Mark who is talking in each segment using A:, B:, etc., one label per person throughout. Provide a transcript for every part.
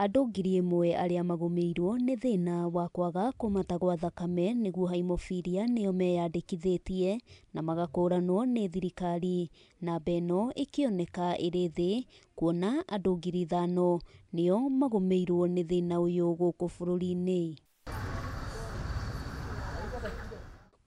A: Andũ 1,000 arĩa magũmĩirwo nĩ thĩna wa kwaga kũmata gwa thakame nĩguo haemophilia nĩo meyandĩkithĩtie na magakũranwo nĩ thirikari. Namba ĩno ĩkĩoneka ĩrĩ thĩ kuona andũ 5,000 nĩo magũmĩirwo nĩ thĩna ũyũ gũkũ bũrũri-inĩ.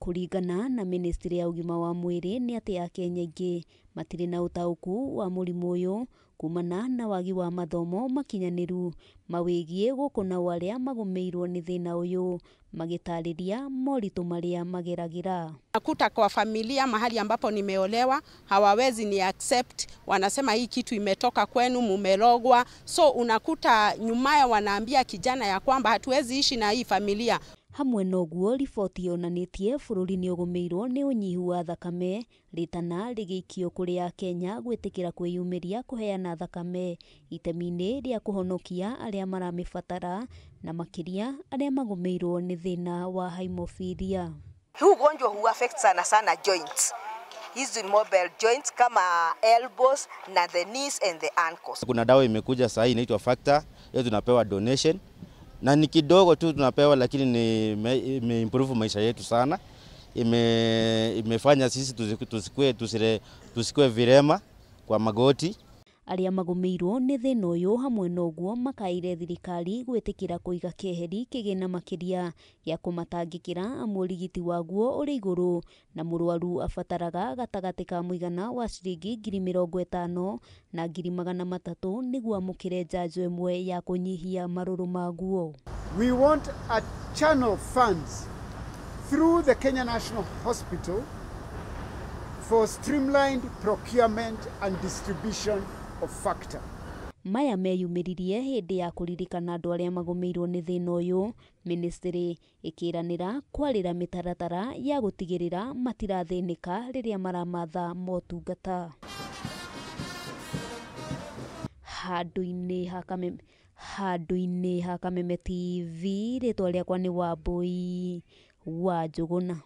A: Kũringana na ministry ya ũgima wa mwĩrĩ nĩ atĩ akenya aingĩ matirĩ na ũtaũku wa mũrimũ ũyũ kumana na wagi wa mathomo makinyanĩru mawĩgiĩ gũkũ nao arĩa magũmĩirwo nĩ thĩna ũyũ magĩtarĩria moritũ marĩa mageragĩra.
B: Nakuta kwa familia mahali ambapo nimeolewa hawawezi ni accept, wanasema hii kitu imetoka kwenu, mumerogwa. So unakuta nyumaye wanaambia kijana ya kwamba hatuwezi ishi na hii familia.
A: Hamwe noguo riboti yonanĩtie bũrũri nĩ ũgũmĩirwo nĩ ũnyihu wa thakame rĩtana rĩgĩikio kũrĩ akenya gwĩtĩkĩra kwĩyumĩria kũheana thakame itemi-inĩ rĩa kũhonokia arĩa maramĩbatara na makĩria arĩa magũmĩirwo nĩ thĩna wa haemophilia.
C: Huu ugonjwa hu affect sana sana joints. Hizi mobile joints kama elbows na the knees and the ankles.
D: Kuna dawa imekuja sasa inaitwa Factor, hiyo tunapewa donation. Na ni kidogo tu tunapewa, lakini ni imeimprove maisha yetu sana. Imefanya sisi tusikue virema kwa magoti.
A: Arĩa magũmĩirwo nĩ thĩna ũyũ hamwe noguo makaire thirikari gwĩtĩkĩra kũiga keheri kĩgĩna makĩria gĩa kũmatangĩkĩra amu ũrigiti waguo ũrĩ igũrũ na mũrwaru abataraga gatagatĩ ka mũigana wa ciringi 50,000 na 300,000 nĩguo amũkĩre njanjo ĩmwe ya kũnyihia marũrũ maguo.
E: We want a channel funds through the Kenya National Hospital for streamlined procurement and distribution of Factor.
A: Maya meyumĩririe hĩndĩ ya kũririkana andũ arĩa magũmĩirwo nĩ thĩna ũyũ, ministry ĩkĩranĩra kwarĩra mĩtaratara ya gũtigĩrĩra matirathĩnĩka rĩrĩa maramatha motungata. Handũ-inĩ ha Kameme TV, rĩtwa rĩakwa nĩ Wambui wa Njũgũna.